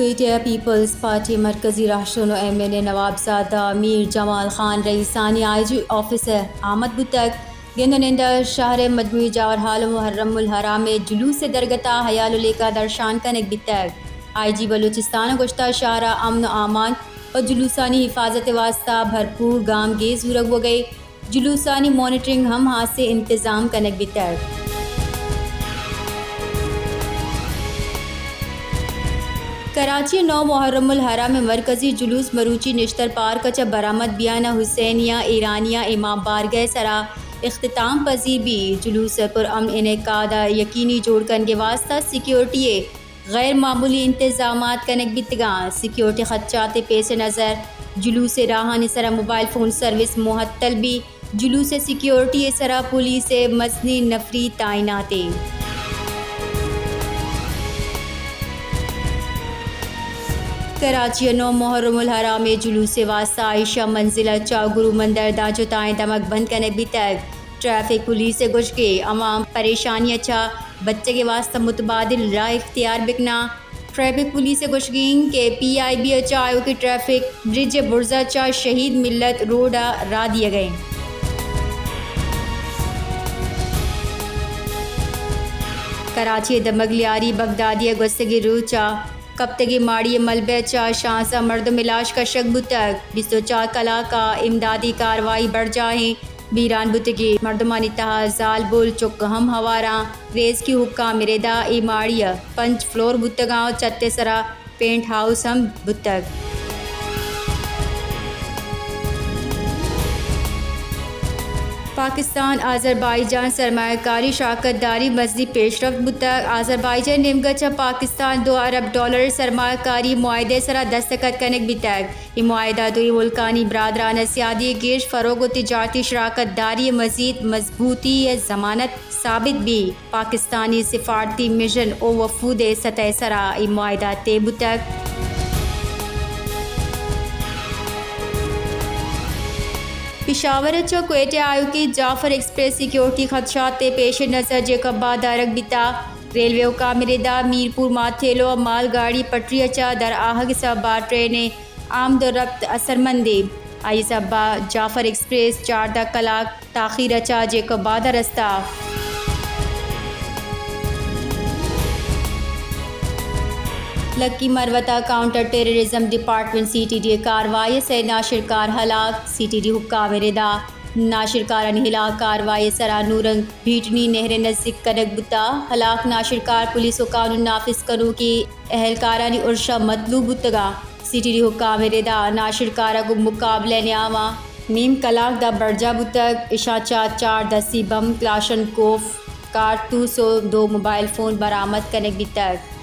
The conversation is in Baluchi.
کوئٹہ ءَ پیپلز پارٹی ءِ مرکزی رہشون ءُ ایم این اے نوابزادہ میر جمال خان رئیسانی آئی جی آفس ءَ آمد بوتگ۔ گند ءُ نند ءَ شہر ءِ مجموعی جاور ہال ءَ محرم الحرام ءِ جلوس ءِ درگت ءَ ہیال ءُ لیکہ درشان کنگ بیتگ۔ آئی جی بلوچستان ءَ گوشتگ، شہر ءَ امن ءُ امان ءُ جلوسانی حفاظت ءِ واستہ بھرپور گامگیج زورگ بوگ ءَ اِنت۔ جلوسانی مانیٹرنگ ءِ ہم ہاسیں انتظام کنگ بیتگ۔ کراچی ءَ نو محرم الحرام ءِ مرکزی جلوس مروچی نشتر پارک ءَ چہ برآمد بیان ءَ حسینیہ ایرانیہ امام بارگاہ ءِ سرا اختتام پذیر بیت۔ جلوس ءِ پرامن انعقاد ءَ یقینی جوڑ کنگ ءِ واستہ سیکیورٹی ءِ غیر معمولی انتظامات کنگ بیتگ اَنت۔ سیکیورٹی خدشات ءِ پیش نظر جلوس ءِ راہانی سرا موبائل فون سروس معطل بیت۔ جلوس ءِ سیکیورٹی ءِ سرا پولیس ءِ مزنیں نفری تعینات اِنت۔ کراچی ءَ نو محرم الحرام ءِ جلوس ءِ واستہ عائشہ منزل ءَ چہ گرو مندر داں جتائیں دمگ بند کنگ بیتگ۔ ٹریفک پولیس ءِ گوشگ ءَ عوام پریشانی ءَ چہ بچگ ءِ واستہ متبادل راہ اختیار بکناں۔ ٹریفک پولیس ءِ گوشگ ءَ اِنت کہ پی آئی بی ءَ چہ آیوکیں ٹریفک برج ءِ برز ءَ چہ شہید ملت روڈ ءَ راہ دیگ ءَ اِنت۔ کراچی ءِ دمگ لیاری بغدادی ءَ گوستگیں روچ ءَ کپتگیں ماڑی ءِ ملبہ ءَ چہ شانزدہ مردم ءِ لاش کشگ بوتگ۔ بیست ءُ چار کلاک ءَ امدادی کاروائی برجاہ اِنت۔ بیران بوتگیں مردمانی تہا زالبول، چک ہم ہوار اَنت۔ ریسکیو حکام ءِ ردا اے ماڑی ءَ پنچ فلور بوتگ اَنت ءُ چھت ءِ سرا پینٹ ہاؤس ہم بوتگ۔ پاکستان آذربائیجان سرمایہ کاری شراکت داری ءَ مزنیں پیشرفت بوتگ۔ آذربائیجان ءِ نیمگ ءَ چہ پاکستان ءَ دو ارب ڈالر ءِ سرمایہ کاری معاہدہ ءِ سرا دستخط کنگ بیتگ۔ اے معاہدہ دوئیں ملکانی برادرانہ سیادی ءِ گیش فروغ ءُ تجارتی شراکت داری ءِ مزید مضبوطی ءِ ضمانت ثابت بیت۔ پاکستانی سفارتی مشن ءُ وفود ءِ سطح ءِ سرا اے معاہدہ طے بوتگ۔ پشاور ءَ چہ کوئٹہ ءَ آیوکیں جعفر ایکسپریس سیکیورٹی خدشات ءِ پیش نظر جیکب ءَ دارگ بیتگ۔ ریلوے حکام ءِ ردا میرپور ماتھیلو ءَ مال گاڑی پٹری ءَ چہ در آہگ ءِ سبب ءَ ٹرین ءِ آمد ءُ رپت اثرمند اِنت۔ آئی ءِ سبب ءَ جعفر ایکسپریس چاردہ کلاک تاخیر ءَ چہ جیکب ءَ رستہ۔ لکی مروت ءَ counter terrorism department C T D ءِ کاروائی ءَ سئے ناشرکار ہلاک۔ سی ٹی ڈی حکام ءِ ردا ناشرکارانی ہلاک کاروائی ءِ سرا نورنگ بھیٹنی نہر ءِ نزیک کنگ بوتگ۔ ہلاک ناشرکار پولیس ءُ قانون نافذ کنوکیں اہلکارانی ارش ءَ مطلوب بوتگ اَنت۔ سی ٹی ڈی حکام ءِ ردا ناشرکار ءَ گوں مقابلہ ءِ نیام ءَ نیم کلاک داں برجاہ بوتگ۔ اشاں چہ چار دستی بم، کلاشنکوف کارتوس ءُ دو موبائل فون برآمد کنگ بیتگ۔